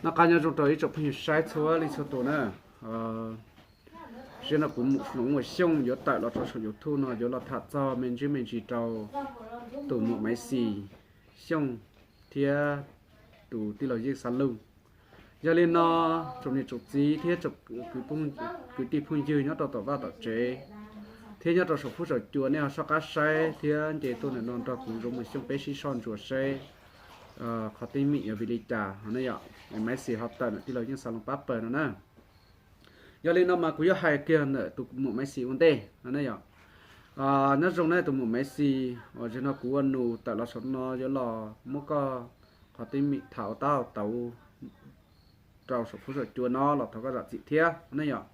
Noj qab nyob zoo rau ib tsoom phooj ywg saib txhua leej txhua tus na. Siab no kuv Hloov Ua Xyooj yuav tawm los rau saum YouTube no yuav los tham txog me ntsis me ntsis rau tus muam Maiv Xis Xyooj thiab tus tij laug Yeej Xa Looj. Yog li no, tsoom niam tsoom txiv thiab tsoom kwv tij phooj ywg nyob rau tom vaj tom tsev thiab nyob rau saum fuab saum cua, nej ho soj qab saib thiab nce tuaj ntawm no nrog kuv Hloov Ua Xyooj peb sib soj ntsuas saib qhov teeb meem yog vim li cas no yom. Maiv Xis ho tawm ntawm tij laug Yeej Xa Looj pab pawg no na. Yog li no mas kuv yuav hais kiag ntawm tus muam Maiv Xis ua ntej no ne yom. Nyob zoo na tus muam Maiv Xis, uas zaum no kuv ua nus tawm los saum no yuav los muab koj qhov teeb meem tham ua tab ua tauv rau saum fuab saum cua no los thov koj zam txim thiab ne yom.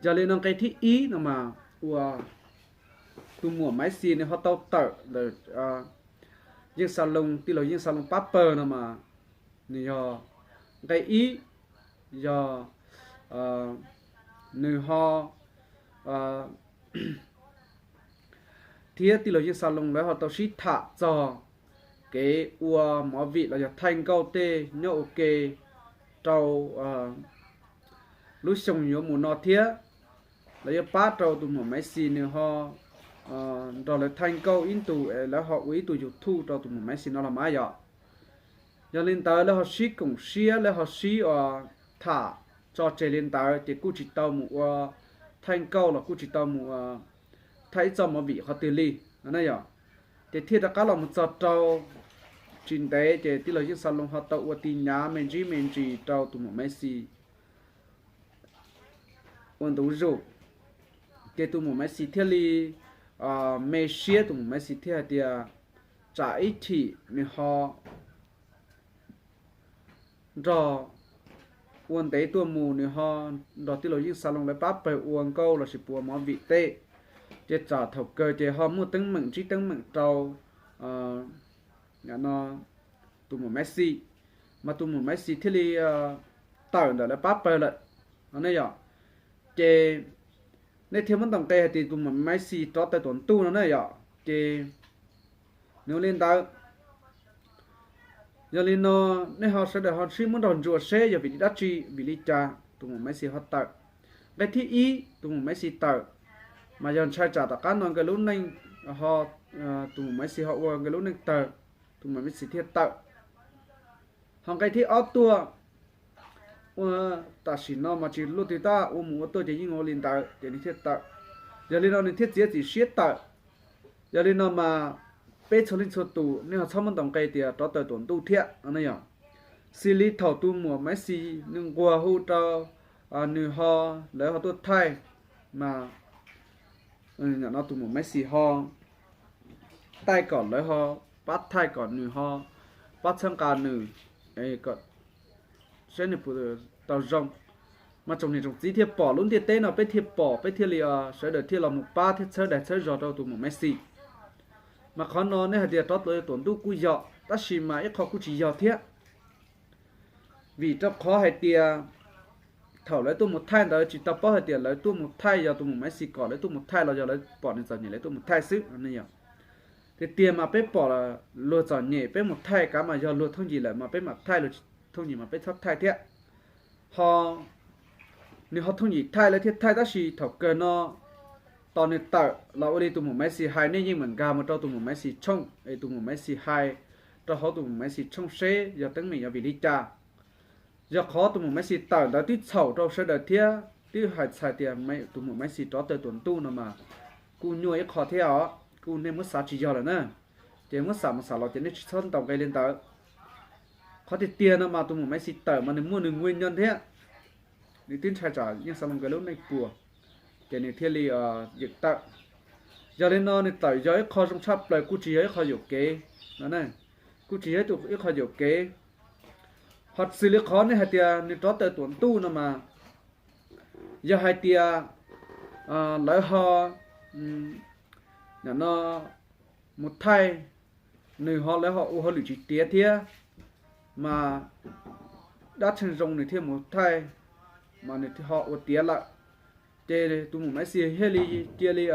Yog li no nqe thib ib no mas uas tus muam Maiv Xis nws ho tau tawm ntawm Yeej Xa Looj, tij laug Yeej Xa Looj pab pawg no mas nws yog nqe ib, yog nws ho thiab tij laug Yeej Xa Looj lawv ho tau sib tham txog kev ua movie los yog thaij nkauj tej nyob ua ke rau lub xyoo yuav mus no thiab. Lawv yuav pab rau tus muam Maiv Xis nws ho nrog lawv thaij nkauj ib ntus es lawv ho ua ib tug YouTube rau tus muam Maiv Xis no los mas yom. Yog li ntawd lawv ho sib koom siab, lawv ho sib ua tham tso tseg li ntawd ces kuj tsis tau mus ua thaij nkauj los kuj tsis tau mus ua thaij ib txoj movie qhov twg li no yom. Ces thiaj rov qab los mus txog rau tsis ntev ces tij laug Yeej Xa Looj ho tau ua ti nyav me ntsis me ntsis rau tus muam Maiv Xis ua ntu zus. Ces tus muam Maiv Xis thiaj li me siab, tus muam Maiv Xis thiaj hais tias tsam ib chim nws ho nrog ua ntev tuaj mus, nws ho nrog tij laug Yeej Xa Looj lawv pab pawg ua nkauj lossis puas ua movie tej, ces tsam thaum kawg ces ho muaj teeb meem ntsib teeb meem rau no tus muam Maiv Xis, mas tus muam Maiv Xis thiaj li tawm ntawm lawv pab pawg lawm no ne yom. Ces nej thiaj muab ntaus nqe hais tias tus muam Maiv Xis rov tawm tuam ntuj no na yom. Ces nws ua li ntawd. Yog li no nej ho sawv daws ho sib muab nrog ntsuas seb yog vim li dab tsi, vim li cas tus muam Maiv Xis ho tawm. Nqe thib ib, tus muam Maiv Xis tawm mas yog ntshai tsam tom qab no nkawd lub neej ho, tus muam Maiv Xis ho ua nkawd lub neej tawg, tus muam Maiv Xis thiaj tawm. Ho nqe thib ob tuaj, ua tam sim no mas tsis luaj twg tab, ua mus ua tuaj ces yeej ua li ntawd ces nws thiaj tawm. Yog li no nws thiaj txiav txim siab tawm. Yog li no mas peb txhua leej txhua tus nej ho txhob muab ntaus nqe tias rov tawm tuam ntuj thiab no yom. Xws li thaum tus muam Maiv Xis nws nquag hu rau nws ho, lawv ho tuaj thaij mas nim no tus muam Maiv Xis ho taij kom lawv ho pab thaij kom nws ho pab txhawb nqa nws kom saib nws puas tau zoo. Mas tsoom niam tsoom txiv thiaj pom lub ntiaj teb no, peb thiaj pom, peb thiaj li sawv daws thiaj los mus pab thiab txhawb daig txhawb zog rau tus muam Maiv Xis. Mas qhov no nej hais tias rov tuam ntuj kuj yog, tab sis mas ib qho kuj tsis yog thiab. Vim rau qhov hais tias thaum lawv tuaj mus thaij ntawd tsis tau paub hais tias lawv tuaj mus thaij yog tus muam Maiv Xis kom lawv tuaj mus thaij los yog lawv pom nws txom nyem lawv tuaj mus thaij xwb no yom. Tiag tiag mas peb pom luag txom nyem peb mus thaij, kav mas yog luag thooj yim lawm mas peb mam thaij, luag thooj yim mas peb txhob thaij thiab. Ho nws ho thooj yim thaij lawv thiaj thaij, tab sis thaum kawg no tos nws tawm los ua li tus muam Maiv Xis hais, nej yeej mam nkag mus rau tus muam Maiv Xis tshooj es tus muam Maiv Xis hais rau hauv tus muam Maiv Xis tshooj seb yog teeb meem yog vim li cas. Yog qhov tus muam Maiv Xis tawm ntawd twb txhaum rau sawv daws thiab twb hais txhais tias tus muam Maiv Xis rov tawm tuam ntuj no mas kuj nyuaj ib qho thiab os, kuj nej muab xav tsis yog lawm na. Ces muab xam mus xam los ces nej tsis txhob ntaus nqe li ntawd. Qhov tiag tiag no mas tus muam Maiv Xis tawm mas nws muaj nws nqui nyob thiab, nws twb ntshai tsam Yeej Xa Loos nkawd lub neej puas, ces nws thiaj li yeem tawm. Yog li no nws tawm yog ib qho zoo tshaj plaws, kuj tsis yog ib qho yuam kev no, kuj tsis yog ib qho yuam kev. Ho xws li qhov nej hais tias nws rov tawm tuam ntuj no mas, yog hais tias lawv ho, nim no mus thaij, nws ho lawv ho ua hauj lwm tsis tiav thiab, mas dab tsheej zoo nws thiaj mus thaij, mas nws ho ua tiav lawm, ces tus muam Maiv Xis thiaj li cia li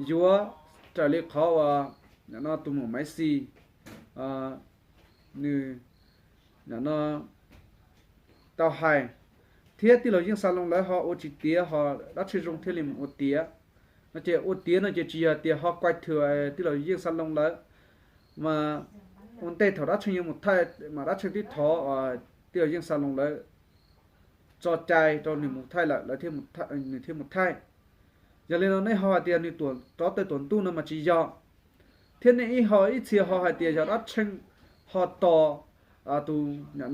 yuav raws li qhov uas nim no tus muam Maiv Xis nws nim no tau hais, thiab tij laug Yeej Xa Loo lawv ho ua tsis tiav ho Dab Tsheej Zoo thiaj li mus ua tiav. No ces ua tiav no ces tsis yog tias ho kuaj thwm tij laug Yeej Xa Loo lawv, mas ua ntej thaum Dab Tsheej yuav mus thaij mas Dab Tsheej twb thov tij laug Yeej Xa Loo lawv tso cai rau nws mus thaij lawm, lawv thiaj, nws thiaj mus thaij. Yog li no nej ho hais tias nws rov tawm tuam ntuj no mas tsis yog, thiab nej ib ho ib txhia ho hais tias yog Dab Tsheej ho tos tus, nim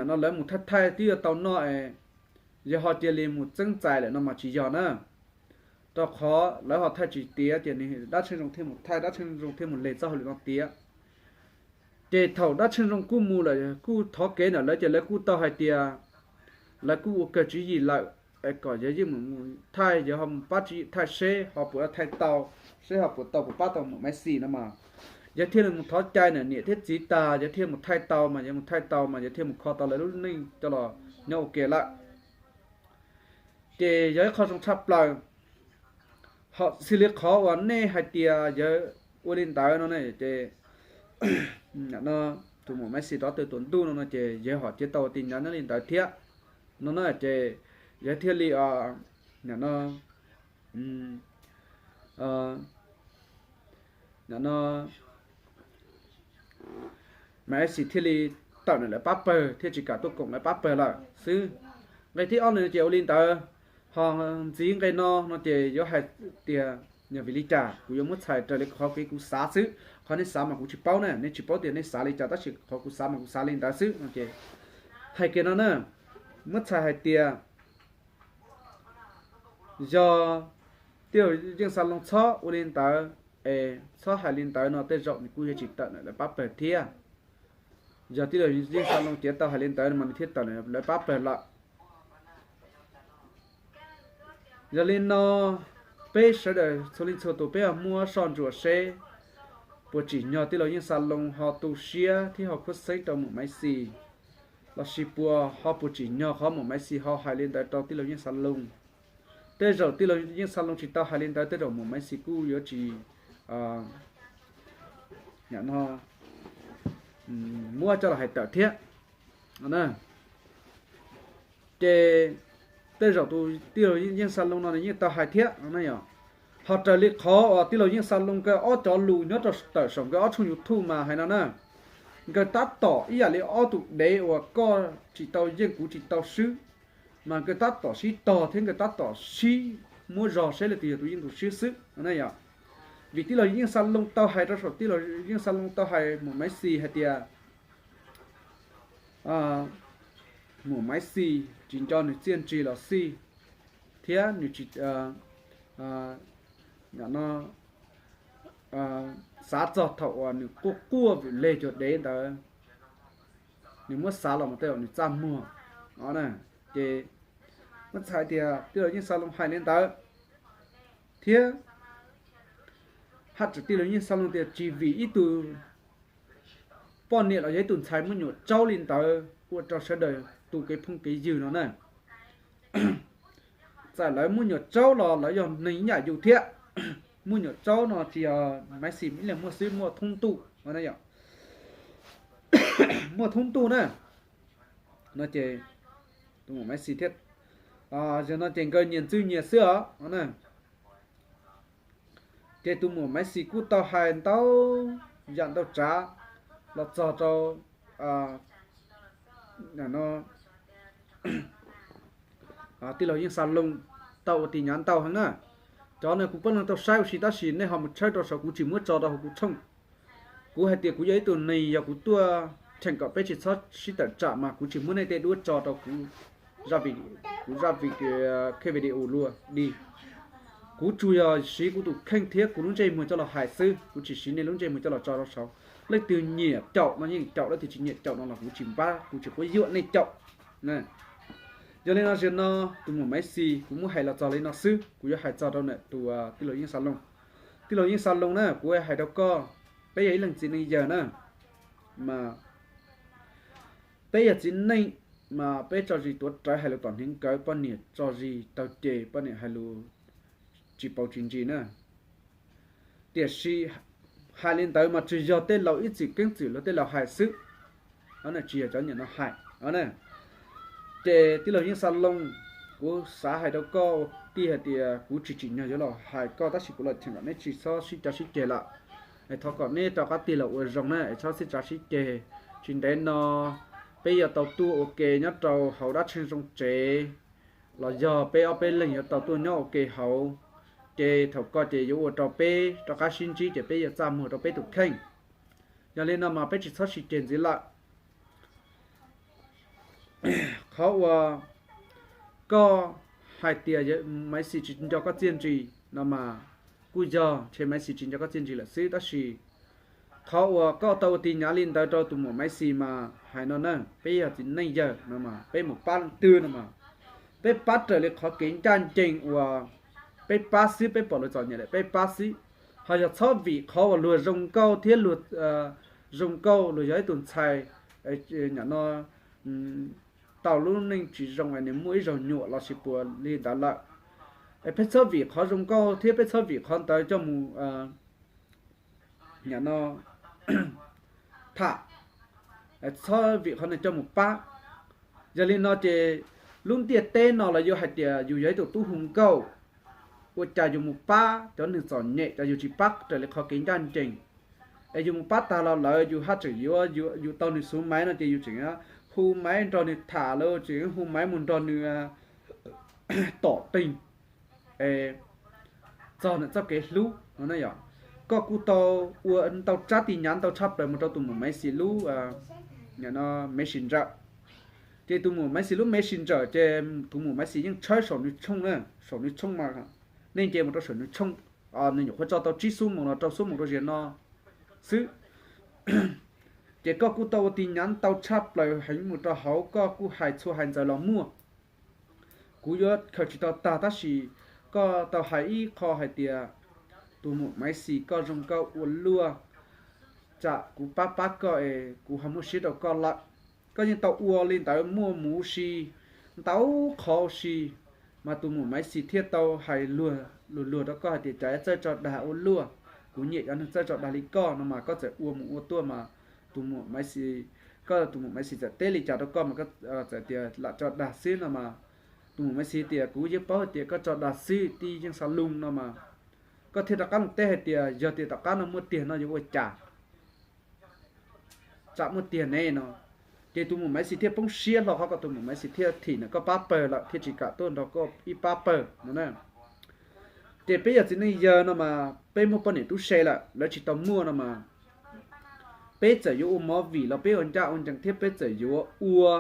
no lawv mus thaij thaij twb yuav tau noj es yog ho cia li mus txeeb txais lawm no mas tsis yog na. Rau qhov lawv ho thaij tsis tiav ces Dab Tsheej Zoo thiaj mus thaij, Dab Tsheej Zoo thiaj mus leg txoj hauj lwm no tiav. Ces thaum Dab Tsheej Zoo kuj mus lawm kuj thov kev ntawm lawv ces lawv kuj tau hais tias lawv kuj ua kawg tswv yim lawm, es kom yog yeej mus thaij, yog ho mus pab tswv yim thaij seb ho puas thaij tau, seb ho puas tau puas pab tau Mus Maiv Xis no mas, yog thiaj li mus thov cai ntawm niam thiab txiv tas yog thiaj mus thaij tau mas, yog mus thaij tau mas yog thiaj mus kho tau lawv lub neej coj los nyob ua ke lawm. Ces yog ib qho zoo tshaj plaws. Ho xws li qhov uas nej hais tias yawg ua li ntawd no ne ces nim no tus Mus Maiv Xis rov tawm tuam ntuj no no ces yawg ho cia tau ua ti nyav nyob li ntawd thiab no na ces yawg thiaj li nim no, nim no Mus Maiv Xis thiaj li tawm ntawm lawv pab pawg thiab tsis kam tuaj koom lawv pab pawg lawm xwb. Nqe thib ob no ces ua li ntawd, ho ntxiv nqe no no ces yuav hais tias yog vim li cas kuv yuav muab txhais raws li qhov kev kuv xav xwb, qhov nej xav mas kuv tsis paub na, nej tsis paub tias nej xav li cas tab sis qhov kuv xav mas kuv xav li ntawd xwb no ces hais kiag no na, muab txhais hais tias yog tij laug Yeej Xa Loo txhob ua li ntawd es txhob hais li ntawd no tej zaum nws kuj yuav tsis tawm ntawm lawv pab pawg thiab. Yog tij laug Yeej Xa Loo tiav tau hais li ntawd mas nws thiaj tawm ntawm lawv pab pawg lawm. Yog li no, peb sawv daws txhua leej txhua tus peb ho muab soj ntsuam seb puas tsim nyog tij laug Yeej Xa Loo ho tu siab thiab ho khuab xeeb rau Mus Maiv Xis, los sis puas ho puas tsim nyog qhov Mus Maiv Xis ho hais li ntawd rau tij laug Yeej Xa Loo. Tej zaum tij laug Yeej Xa Loo tsis tau hais li ntawd tej zaum Mus Maiv Xis kuj yuav tsis, nim no, muab coj los hais tawm thiab. Ces tej zaum tus tij laug Yeej Xa Loo no nws yeej tau hais thiab no na yom. Ho raws li qhov uas tij laug Yeej Xa Loo nkawd ob cov lus nyob rau tawm saum nkawd ob tshooj YouTube mas hais no na, nkawd tab tom ib yam li ob tug dev uas koj tsis tau yeej kuv tsis tau swb, mas nkawd tab tom sib tog thiab nkawd tab tom sib muab zog seb leej twg yog tus yeej tus swb xwb no na yom. Vim tij laug Yeej Xa Loo tau hais rau saum tij laug Yeej Xa Loo tau hais Mus Maiv Xis hais tias Mus Maiv Xis tsis nco nws txiaj ntsig los xij, thiab nws tsis, nim no, xav txog thaum uas nws quaj quaj vwm leg cuag dev ntawd, nws muab xav los mus tej zaum nws txaj muag no na. Ces muab txhais tias tij laug Yeej Xa Loo hais li ntawd, thiab haj tseem tij laug Yeej Xa Loo tias tsis vim ib tug poj niam los yog ib tug ntxhais muaj nyuam tsaub li ntawd ua rau sawv daws tu kev phooj kev ywg no na. Txawm lawv muaj nyuam tsaub los lawv yog neeg ib yam yus thiab. Muaj nyuam tsaub no tsis yog Maiv Xis ib leeg muaj xwb, muaj thoob ntuj, muaj thoob ntuj na. No ces tus Mus Maiv Xis thiab, yog no ces nkawd nyias ntxwg nyias xwb os. Ces tus Mus Maiv Xis kuj tau hais ntau yam ntau tsav los txog rau tij laug Yeej Xa Loo tau ua tis nyav ntau heev na. Cov no kuv pab neeg tau saib ua si tab sis nej ho mus tshawb rau saum, kuv tsis muab tso rau hauv kuv tshooj. Kuv hais tias kuv yog ib tug neeg, yog kuv tuaj cheem kom peb tsis txhob sib tawm tsam mas kuv tsis muab nej tej duab tso rau kuv, kuv zaj video luaj li. Kuv tsuas yog siv kuv tus kheej thiab kuv lub ntsej muag coj los hais xwb, kuv tsis siv nej lub ntsej muag coj los tso rau saud. Leej twg nyiam caum no yeej caum, leej twg tsis nyiam caum no los kuv tsis npab, kuv tsis quab yuam nej caum. Yog li no zaum no tus Mus Maiv Xis kuv muab hais los txog li no xwb, kuv yuav hais txog rau ntawm tus tij laug Yeej Xa Loo. Tij laug Yeej Xa Loo na, kuv hais rau koj, peb yog ib leeg txiv neej yawg na, mas peb yog txiv neej, mas peb tso zis tuav rawv hais lus tom hniav nkawd, poj niam tso zis taug ces poj niam hais lus tsis paus tsis ntsis na. Tiam sis hais li ntawd mas tsuas yog tej laus ib txwm keeb txwm luag tej laus hais xwb, tsis yog cov niam no hais. Ces tij laug Yeej Xa Loos, kuv xav hais rau koj ua tij hais tias kuv tsis tsim nyog yuav los hais koj tab sis kuv los cheem kom neb tsis txhob sib cav sib ceg lawm. Thov kom neb rov qab tig los ua zoo na es txhob sib cav sib ceg. Tsis ntev no peb yuav tau tuaj ua ke nyob rau hauv dab tsheej zoo tsev, los yog peb ob peb leeg yuav tau tuaj nyob ua ke hauv. Ces thaum koj ces yuav ua rau peb rov qab sib ntsib ces peb yuav txaj muag rau peb tus kheej. Yog li no mas peb tsis txhob sib ceg ntxiv lawm. Qhov uas koj hais tias Maiv Xis tsis nco koj txiaj ntsig no mas kuj yog ntshe Maiv Xis tsis nco koj txiaj ntsig lawm xwb, tab sis qhov uas koj tau ua tig nyav li ntawd rau tus muam Maiv Xis mas hais no na, peb yog txiv neej yawg no mas peb mus pab leej twg no mas peb pab raws li qhov kev ncaj ncees uas peb pab xwb, peb pom luag txom nyem lawm peb pab xwb. Ho yog txhob vim qhov uas luag zoo nkauj thiab luag zoo nkauj, luag yog ib tug ntxhais no tau lub neej tsis zoo es nws muaj ib zaug nyuam los sis puas li ntawd lawm, es peb txhob vim qhov zoo nkauj thiab peb txhob vim qhov ntawd coj mus no tham, txhob vim qhov no coj mus pab. Yog li no ces lub ntiaj teb no los yuav hais tias yus yog ib tug tub hu nkauj, ua cas yus mus pab cov neeg txom nyem, cov yus tsis pab raws li qhov kev ncaj ncees, es yus mus pab tag los lawm yus haj tseem yuav, yus tau nws xuv maiv no ces yus tseem hu maiv nrog nws tham lawm, tseem hu maiv mus nrog nws tom teeg txog ntawm txoj kev hlub no. Koj kuj tau ua ntau tsab tig nyav ntau tshaj plaws mus rau tus muam Maiv Xis lub Messenger. Ces tus muam Maiv Xis lub Messenger ces tus muam Maiv Xis yeej tshawb saum nws tshooj na, saum nws tshooj mas nej nce mus rau saum nws tshooj, nws nyuam qhuav tso tau tsib xuab moos los rau xuab moos rau ziag no xwb. Ces koj kuj tau ua tig nyav ntau tshaj plaws heev mus rau hauv, koj kuj hais txhua hais ntxaws los muaj. Kuv yuav khaws tsis tau tag tab sis koj tau hais ib qho hais tias tus muam Maiv Xis koj zoo nkauj ua luaj, tsam kuv pab pab koj es kuv ho muaj siab rau koj lawm. Koj yeej tau ua li ntawd muaj mus ua si ntau qhov ua si, mas tus muam Maiv Xis thiaj tau hais luag luag luag rau koj hais tias cas txawj tso dag ua luaj, kuv nyiam cov neeg txawj tso dag li koj no mas koj txawm ua mus ua tuaj mas tus muam Maiv Xis, koj tus muam Maiv Xis txawm teb li cas rau koj mas koj txawm tias lam tso dag xwb no mas tus muam Maiv Xis tias kuv yeej paub hais tias koj tso dag xwb tij Yeej Xa Loos no mas koj thiaj rov qab mus teb hais tias yog tias tom qab no muaj tiag no yuav ua cas, tsam muaj tiag ne no. Ces tus muam Maiv Xis thiaj poob siab hlo qhov ko, tus muam Maiv Xis thiaj thim ntawm koj pab pawg lawm thiaj tsis kam tuaj nrog koj ib pab pawg no na. Ces peb yog txiv neej yawg no mas peb muaj poj niam tub se lawm, lawv tsis tau muaj no mas peb txawm yuav ua movie los peb ua ncaj ua ncees thiab peb txawm yuav ua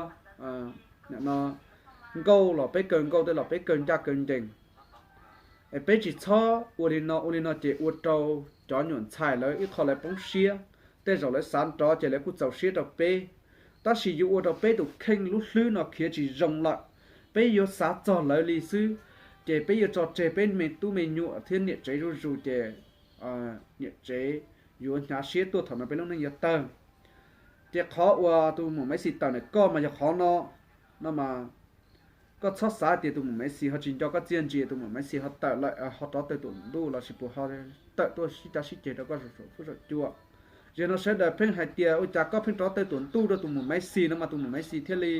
nkauj los peb kaw nkauj, tej los peb kaw ncaj kaw ncees. Es peb tsis txhob ua li no, ua li no ces ua rau cov nyuam ntxhais lawv ib qho lawv poob siab, tej zaum lawv xav nrov ces lawv kuj txaus siab rau peb. Tab sis yuav ua rau peb tus kheej lub hlwb no khiav tsis zoo lawm, peb yuav xav txog lawv li xwb. Ces peb yuav tso tseg peb me tub me nyuam thiab niam tsev zuj zus ces niam tsev yuav hnyav siab tuaj thaum no peb lub neej yuav tawg. Ces qhov uas tus muam Maiv Xis tawm ntawm koj mas yog qhov no, no mas koj txhob xav tias tus muam Maiv Xis ho tsis nco koj txiaj ntsig, tus muam Maiv Xis ho tawm lawm ho rov tawg tuam ntuj los sis puas ho tawm tuaj sib cav sib ceg rau koj saum fuab saum cua. Zaum no sawv daws pheej hais tias ua cas koj pheej rov tawg tuam ntuj rau tus muam Maiv Xis no mas tus muam Maiv Xis thiaj li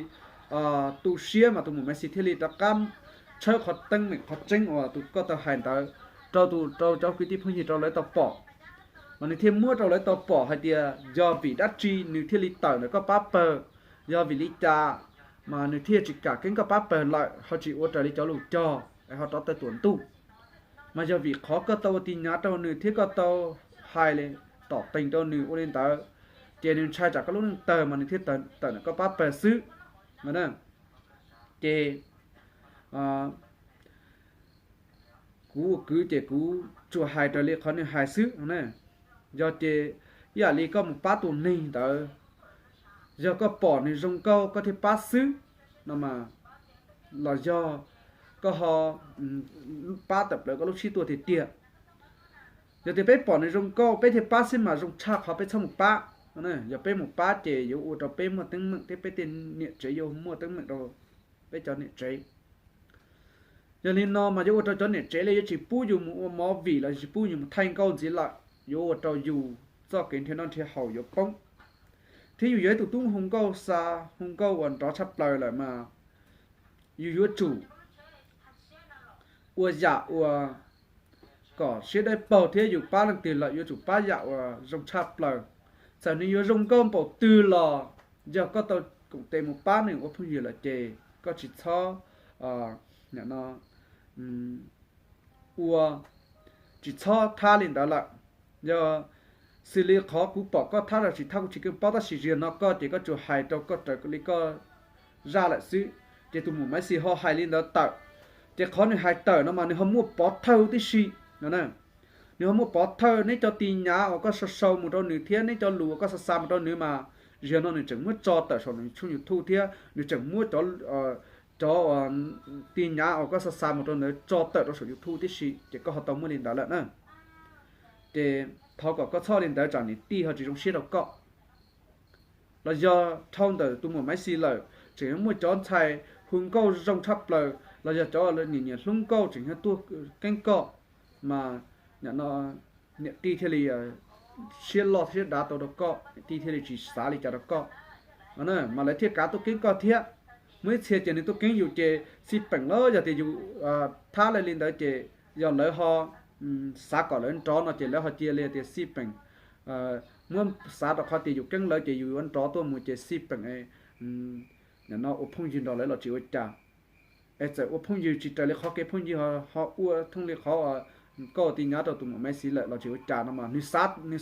tu siab mas tus muam Maiv Xis thiaj li rov qab tshawb qhov teeb meem qhov tseeb uas tus koj tau hais ntawd rau tus, rau cov kwv tij phooj ywg rau lawv tau pom. Mas nws thiaj muab rau lawv tau pom hais tias yog vim dab tsi nws thiaj li tawm ntawm koj pab pawg, yog vim li cas mas nws thiaj tsis kam keeb koj pab pawg lawm, ho tsis ua raws li cov lus cog es ho rov tawg tuam ntuj. Mas yog vim qhov koj tau ua tig nyav rau nws thiab koj tau hais tom teeg rau nws ua li ntawd, ces nws ntshai tsam koj lub neej tawg mas nws thiaj tawm ntawm koj pab pawg xwb. Ces kuv ua kwv ces kuv tsuas hais raws li qhov nws hais xwb na. Yog ces ib yam li koj mus pab tus neeg ntawd, yog koj pom nws zoo nkauj koj thiaj pab xwb no mas, los yog koj ho pab tawm plaws koj lub sib tuaj tiag tiag. Yog tias peb pom nws zoo nkauj peb thiaj pab xwb mas zoo tshaj qhov peb txhob mus pab. Yog peb mus pab ces yuav ua rau peb muaj teeb meem thiab peb tej niam tsev yuav muaj teeb meem rau peb cov niam tsev. Yog li no mas yuav ua rau cov niam tsev li yuav tsis pub yus mus ua movie los tsis pub yus mus thaij nkauj ntxiv lawm, yuav ua rau yus txoj kev nrhiav noj nrhiav haus yuav poob. thiab yus yog ib tug tub hu nkauj xa, hu nkauj uas nrov tshaj plaws lawm mas yus yuav tsum ua yam uas kom siab dawb paug thiab yus pab leej twg lawm yuav tsum pab yam uas zoo tshaj plaws. Txawm nws yuav zoo nkauj npaum twg los yog koj tau koom tes mus pab nws ua phooj ywg lawm ces koj tsis txhob, no, ua, tsis txhob thab li ntawd lawm. Yog xws li qhov kuv pom koj thab los tsis thab kuv tsis keej paub, tab sis zaum no koj ces koj tsuas hais rau koj raws li koj zaj lawm xwb. Ces tus muam Maiv Xis ho hais li ntawd tawm, ces qhov nws hais tawm no mas nws ho muaj pov thawj tib si no. Nws ho muaj pov thawj, neb cov ti nyav uas koj sau sau mus rau nws thiab neb cov lus uas koj xa xa mus rau nws mas zaum no nws tseem muab tso tawm saum nws tshooj YouTube thiab nws tseem muab cov, cov ti nyav uas koj xa xa mus rau ntawd tso tawm rau saum YouTube tib si, ces koj ho tau muaj li ntawd lawm na. Ces thov kom koj txhob li ntawd tsam niam tij ho tsis zoo siab rau koj. Los yog dhau ntawm tus muam Maiv Xis lawm tseem muaj cov ntxhais hu nkauj zoo tshaj plaws los yog cov nyiam nyiam hlub nkauj tseem yog tuaj keeb koj, mas nim no niam tij thiaj li siab loj siab dav tau rau koj, niam tij thiaj li tsis xav li cas rau koj. Mas lawv thiaj kav tuaj keeb koj thiab. Muaj ib txhia ces nws tuaj keeb yus ces xij peem los yog tias yus thab lawv li ntawd ces yog lawv ho xav kom lawv nrov no ces lawv ho cia li tias xij peem, muab xav rau qhov tias yus keeb lawv ces yus yuav nrov tuaj mus ces xij peem, nim no ua phooj ywg nrog lawv los tsis ua cas. Es txawm ua phooj ywg tsis raws li qhov kev phooj ywg ho ua thooj li qhov uas koj ti nyav rau tus muam Maiv Xis lawm los tsis ua cas no mas nws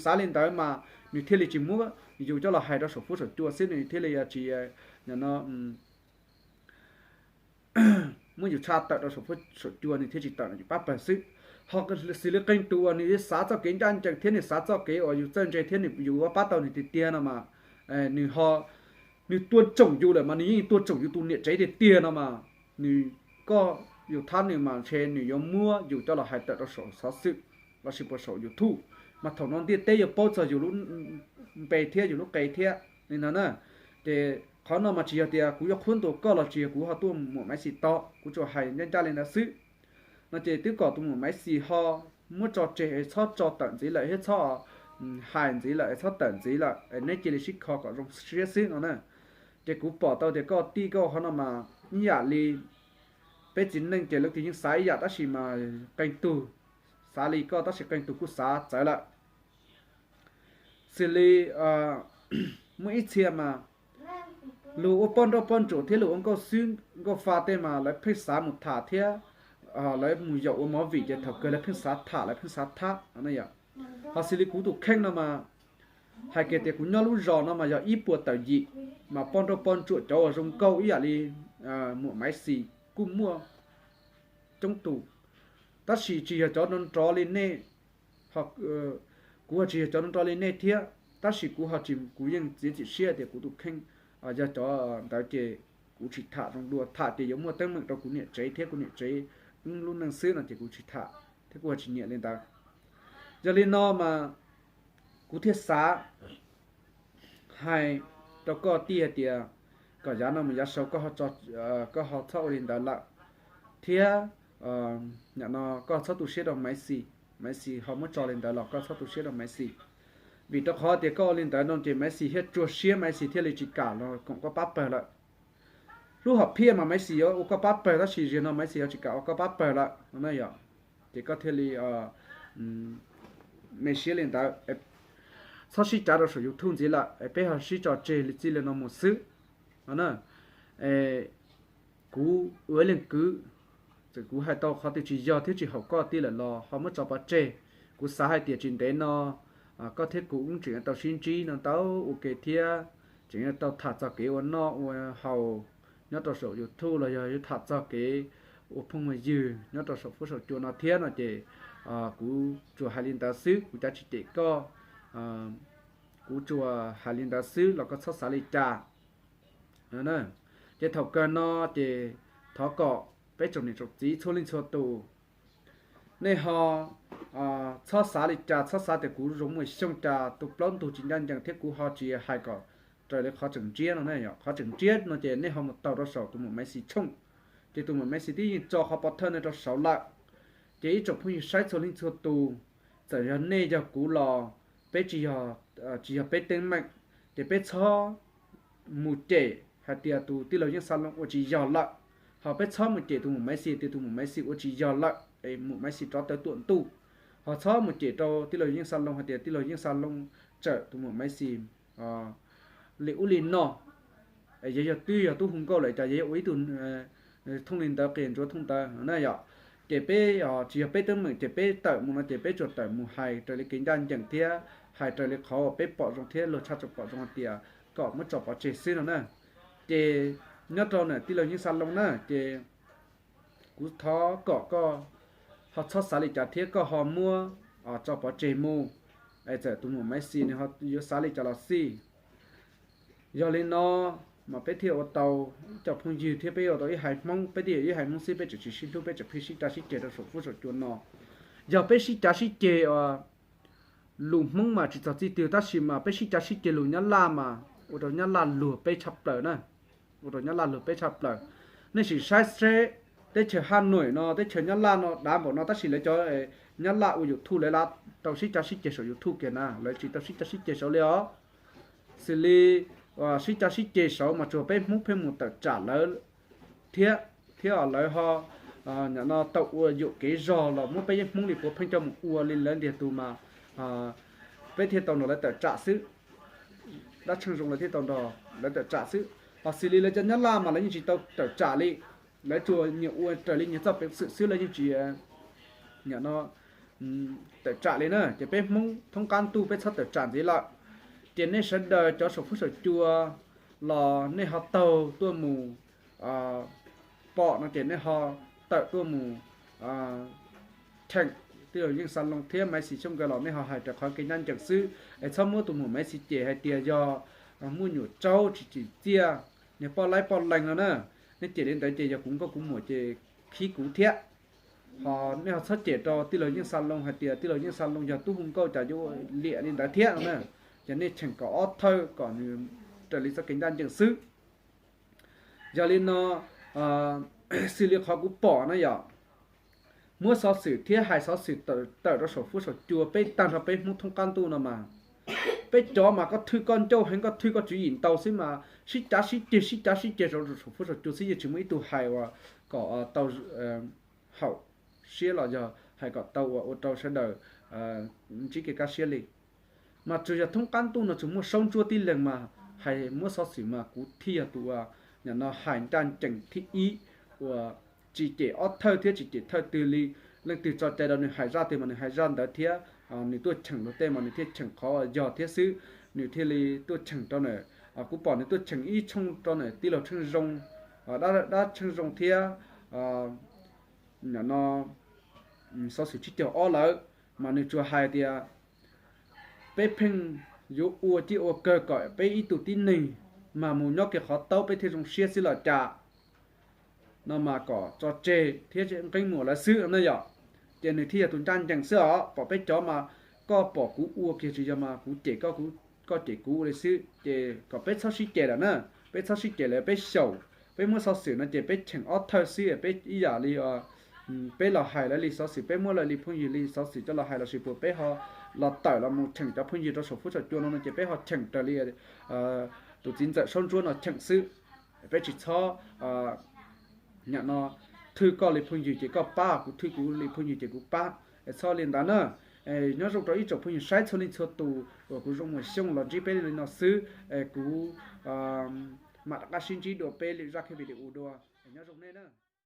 xav li ntawd mas nws thiaj li tsis muab yus coj los hais rau saum fuab saum cua xwb nws thiaj li tsis, nim no muab yus tshaj tawm rau saum fuab saum cua nws thiaj tsis tawm no yus pab pawg xwb. Ho xws li qee tus uas nws xav txoj kev ncaj ncees thiab nws xav txoj kev uas yus txawj ntse thiab nws yus ua pab tau nws tiag tiag no mas nws ho, nws tua tsoom yus lawm mas nws yeej tua tsoom yus tus niam tsev tiag tiag no mas nws, koj yus thab nws mas ntshe nws yuav muab yus coj los hais tawm rau saum xov xwm lossis puas saum YouTube, mas thaum no ntiaj teb yuav paub txog yus lub npe thiab yus lub qe thiab li ntawd na. Ces qhov no mas tsis yog tias kuv yuav qhuab ntuas koj los tsis yog kuv ho tuaj muam Maiv Xis tod, kuv tsuas hais ncaj ncaj li ntawd xwb. No ces twb kom tus muam Maiv Xis ho muab tso tseg es txhob tso tawm ntxiv lawm thiab txhob hais ntxiv lawm es txhob tawm ntxiv lawm es neb cia li sib kho kom zoo siab xwb no na. Ces kuv pom tau tias koj tij koj qhov no mas ib yam li peb txiv neej ces leej twg yeej xav ib yam tab sis mas qee tug xav li koj tab sis qee tug kuj xav txawv lawm. Xws li muaj ib txhia mas lus ua poj nrauj poj ntsuam thiab lus ua nkauj xwb nkauj fa tej mas lawv pheej xav mus tham thiab lawv mus yaum ua movie ces thaum kawg lawv pheej xav tham lawv pheej xav thab no yom. Ho xws li kuv tus kheej no mas hais kiag tias kuv nyob lub zos no mas yog ib puas tawm yim, mas poj nrauj poj ntsuam cov uas zoo nkauj ib yam li muam Maiv Xis kuj muaj coob tus, tab sis tsis yog cov nrov nrov li nej, kuv ho tsis yog cov nrov nrov li nej thiab, tab sis kuv ho tsis, kuv yeej txiav txim siab tias kuv tus kheej yog cov ntawd ces kuv tsis tham zoo dua, tham ces yuav muaj teeb meem rau kuv niam tsev thiab kuv niam tsev lub neej xwb no ces kuv tsis tham thiab kuv ho tsis nyiam li ntawd. Yog li no mas kuv thiaj xav hais rau koj tij hais tias kom yav no mus yav sau koj ho txhob ua li ntawd lawm, thiab nim no koj txhob tu siab rau Maiv Xis, Maiv Xis ho muab tso li ntawd los koj txhob tu siab rau Maiv Xis. Vim rau qhov tias koj ua li ntawd no ces Maiv Xis thiaj tsuag siab Maiv Xis thiaj li tsis kam los koom koj pab pawg lawm. Lub hom phiaj mas Maiv Xis yuav ua koj pab pawg tab sis zaum no Maiv Xis yuav tsis kam ua koj pab pawg lawm no na yom. Ces koj thiaj li me siab li ntawd, txhob sib cav rau saum YouTube ntxiv lawm es peb ho sib tso tseg li txij li no mus xwb no na. Kuv ua ib leeg kwv, txawm kuv hais tau qhov twg tsis yog thiab tsis haum koj tij lawm los ho muab tso pov tseg. Kuv xav hais tias tsis ntev no koj thiab kuv wb tseem yuav tau sib ntsib no tau ua ke thiab tseem yuav tau tham txog kev ua noj ua haus nyob rau saum YouTube los yog yuav tham txog kev ua phooj ua ywg nyob rau saum fuab saum cua no thiab no ces kuv tsuas hais li ntawd xwb, kuv cav tsis cem koj. Kuv tsuas hais li ntawd xwb los koj txhob xav li cas. Ces thaum kawg no ces thov kom peb tsoom niam tsoom txiv txhua leej txhua tus, nej ho txhob xav li cas, txhob xav tias kuv zoo muaj xyooj cas tus plaub ntug tsis ncaj ncees thiab kuv ho tsis hais kom raws li qhov tseem ntsiab no na yom. Qhov tseem ntsiab no ces nej ho mus taug rau saum tus muam Maiv Xis tshooj, ces tus muam Maiv Xis twb yeej tso qhov pov thawj no rau saud lawm. Ces ib tsoom phooj ywg saib txhua leej txhua tus, txawm yog nej yog kuv los peb tsis yog, tsis yog peb teeb meem, ces peb txhob mus cem hais tias tus tij laug Yeej Xa Loo ua tsis yog lawm, ho peb txhob mus cem tus Mus Maiv Xis tias tus Mus Maiv Xis ua tsis yog lawm es Mus Maiv Xis rov tawv tuam ntuj, ho txhob mus cem rau tij laug Yeej Xa Loo hais tias tij laug Yeej Xa Loo tsawm tus Mus Maiv Xis li ub li no. Yog, yog twb yog tub hu nkauj lawm cas yog ua ib tug thooj li ntawd, qias ntsuav thooj ntawd na yom. Ces peb tsis yog peb teeb meem ces peb tawm mus no ces peb tsuas tawm mus hais raws li kev ncaj ncees thiab hais raws li qhov uas peb pom zoo thiab luag tshaj tawm pom zoo hais tias kom muab tso pov tseg xwb no na. Ces nyob rau ntawm tij laug Yeej Xa Loo na ces kuv thov kom koj ho txhob xav li cas thiab koj ho muab tso pov tseg mus, es txawm tus Mus Maiv Xis nws ho yuav xav li cas los xij. Yog li no mas peb thiaj ua tau ib co phooj ywg thiab peb ua tau ib haiv Hmoob, peb twb yog ib haiv Hmoob xwb peb tseem tsis sib hlub peb tseem pheej sib cav sib ceg rau saum fuab saum cua no. Yog peb sib cav sib ceg lus Hmoob mas tsis txog txij twg tab sis mas peb sib cav sib ceg lus Nyab Laj mas ua rau Nyab Laj luag peb tshaj plaws na, ua rau Nyab Laj luag peb tshaj plaws. Nej sim saib seb teb chaws Haj Nuim no teb chaws Nyab Laj no dav npaum no tab sis lawv cov Nyab Laj ua YouTube lawv lam tau sib cav sib ceg saum YouTube kiag na, lawv tsis tau sib cav sib ceg saud li os. Xws li sib cav sib ceg saud mas tsuas peb Hmoob pheej mus tawm tsam lawv thiab, thiab lawv ho nim no tau ua yuam kev zog los muab peb Hmoob li puav pheej coj mus ua li lawv ntiag tug mas peb thiaj tau nrog lawv tawm tsam xwb. Dab Tsheej Zoo lawv thiaj tau nrog lawv tawm tsam xwb. Ho xws li lawv cov Nyab Laj mas lawv yeej tsis tau tawm tsam li, lawv tsuas nyiam ua raws li nyias txoj peev xwm xwb, lawv yeej tsis nim no tawm tsam li na. Ces peb Hmoob thoob qab ntuj peb txhob tawm tsam ntxiv lawm. Ces nej sawv daws cov saum fuab saum cua los nej ho taug tuaj mus pom no ces nej ho tawm tuaj mus cheem tij laug Yeej Xa Loo thiab Maiv Xis Xyooj nkawd los nej ho hais raws qhov kev ncaj ncees xwb es txhob muab tus Mus Maiv Xis cem hais tias yog muaj nyuam tsaub tsis tsim txiaj, niag poj laib poj leeg no na. Nej cem li ntawd ces yog kuv nkauj kuv muam ces khib kuv thiab. Ho nej ho txhob cem rau tij laug Yeej Xa Loo hais tias tij laug Yeej Xa Loo yog tub hu nkauj cas yuav ua liam li ntawd thiab no na. Ces nej cheem kom ob thawj kom nws raws li txoj kev ncaj ncees xwb. Yog li no xws li qhov kuv pom na yom, muab xov xwm thiab hais xov xwm tawm rau saum fuab saum cua peb tag nrho peb Hmoob thoob qab ntuj no mas, peb cov mas koj thwj koj ncauj heev koj thwj koj tswv yim ntau xwb mas sib cav sib ceg sib cav sib ceg rau saum fuab saum cua xwb yeej tsis muaj ib tug hais uas kom tau haum siab los yog hais kom tau uas ua rau sawv daws ntsib kev kaj siab li. Mas tsuas yog thoob qab ntuj no tsuas muaj Saub Ntsuab tib leeg mas hais muab xov xwm mas kuv thiaj yog tus uas nim no hais ncaj ncees thib ib uas tsis cem ob thawj thiab tsis cem thawj twg li. Leej twg tso cai rau nws hais zaj twg mas nws hais zaj ntawd thiab nws tuaj cheem luag tej mas nws thiaj cheem qhov uas yog thiab xwb, nws thiaj li tuaj cheem rau na. Kuv pom nws tuaj cheem ib tshooj rau na tij laug Tsheej Zoo, Dab Tsheej Zoo thiab nim no xov xwm tsib caug ob lawm, mas nws tsuas hais tias peb pheej yuav ua ciaj ua kawg kom peb ib tug tib neeg mas mus nyob kiag qhov taub peb thiaj zoo siab xwb los cas no mas kom tso tseg thiab nqeeb muam lawv xwb na yom. Ces nws thiaj yog tus ncaj ncees xwb os. Pom peb cov mas koj pom kuv ua kiag tsis yog mas kuv cem koj, koj cem kuv ua li xwb ces kom peb txhob sib cem lawm na. Peb txhob sib cem lawm, peb xyaum, peb muab xov xwm no ces peb cheem ob thawj xwb, peb ib yam li peb los hais lawv li xov xwm, peb muab lawv li phooj ywg li xov xwm coj los hais lossis puas peb ho los tawm los mus cheem cov phooj ywg rau saum fuab saum cua no no ces peb ho cheem raws li tus txiv ntxawm Saub Ntsuab no cheem xwb. Peb tsis txhob nim no thwj koj li phooj ywg ces koj pab, kuv thwj kuv li phooj ywg ces kuv pab, txhob li ntawd na. Nyob zoo rau ib tsoom phooj ywg saib txhua leej txhua tus uas kuv Zoo Muas Xyooj los ntsib peb li no xwb, kuv mam rov qab sib ntsib dua peb lwm zaj video dua. Nyob zoo nej na.